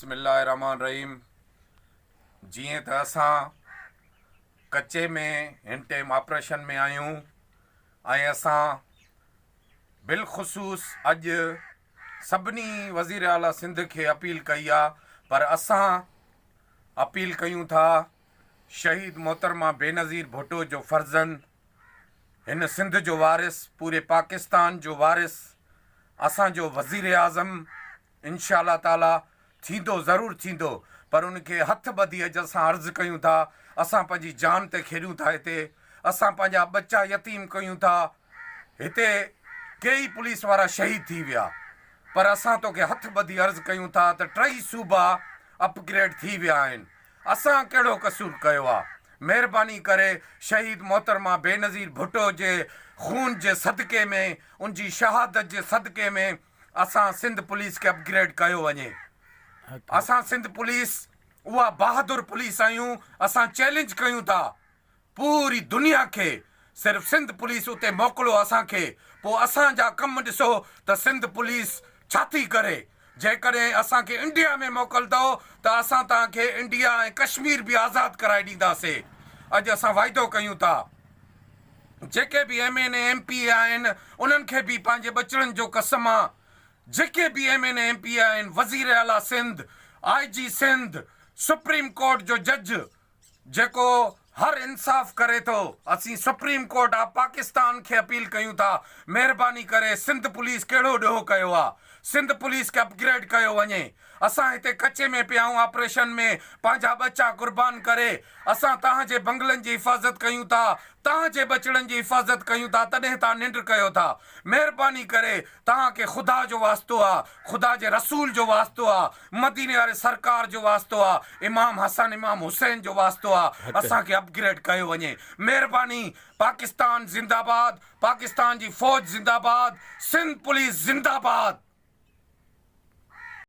بسم الله الرحمٰن الرحيم جيئن ته اسان ڪچي ۾ هن ٽيم آپريشن ۾ آهيون ۽ اسان بالخصوص اڄ سڀني وزير اعليٰ سنڌ کي اپيل ڪئي آ پر اسان اپيل ڪيون ٿا شهيد محترمه بينظير ڀٽو جو فرزند هن سنڌ جو وارث پوري پاڪستان جو وارث اسان جو وزير اعظم انشاء الله تعالي ٿيندو ضرور ٿيندو پر ان کي هٿ ٻڌي اڄ اسان عرض ڪيون ٿا اسان پنهنجي جان تي کيڏون ٿا هتي اسان پنهنجا ٻچا يتيم ڪيون ٿا هتي ڪيئي پوليس وارا شهيد ٿي ويا پر اسان توکي هٿ ٻڌي عرض ڪيون ٿا ته ٽئي صوبا اپگريڊ ٿي ويا آهن اسان ڪهڙو قصور ڪيو آ مهرباني ڪري شهيد محترمه بينظير ڀٽو جي خون جي صدقي ۾ ان جي شهادت جي صدقي ۾ اسان سنڌ پوليس کي اپگريڊ ڪيو وڃي اسان سنڌ پوليس اها بهادر پوليس آهيون اسان چئلينج ڪيون ٿا پوري دنيا کي صرف سنڌ پوليس اتي موڪلو اسان کي پوء اسان جا ڪم ڏسو ته سنڌ پوليس ڇا ٿي ڪري جيڪڏهن اسان کي انڊيا ۾ موڪلدؤ ته اسان توهان کي انڊيا ۽ ڪشمير به آزاد ڪرائي ڏينداسي اڄ اسان واعدو ڪيون ٿا. جيڪي به M N A M P A آهن انهن کي به پنهنجي ٻچڙن جو قسم آ جيڪي به M N A M P A آهن وزير اعليٰ Sindh I G Sindh supreme court جو جج جيڪو هر انصاف ڪري ٿو اسين سپريم ڪورٽ آف پاڪستان کي اپيل ڪيون ٿا مهرباني ڪري سنڌ پوليس ڪهڙو ڏوهه ڪيو آ سنڌ پوليس کي اپگريڊ ڪيو وڃي اسان هتي ڪچي ۾ پيا آهيون آپريشن ۾ پنهنجا ٻچا قربان ڪري اسان توهان جي بنگلن جي حفاظت ڪيون ٿا توهان جي ٻچڙن جي حفاظت ڪيون ٿا تڏهن توهان ننڊ ڪيو ٿا مهرباني ڪري توهان کي خدا جو واسطو آ خدا جي رسول جو واسطو آ مديني واري سرڪار جو واسطو آ امام حسن امام حسين جو واسطو آ اسان کي اپگريڊ ڪيو وڃي مهرباني پاڪستان زنده باد پاڪستان جي فوج زنده باد سنڌ پوليس زنده باد.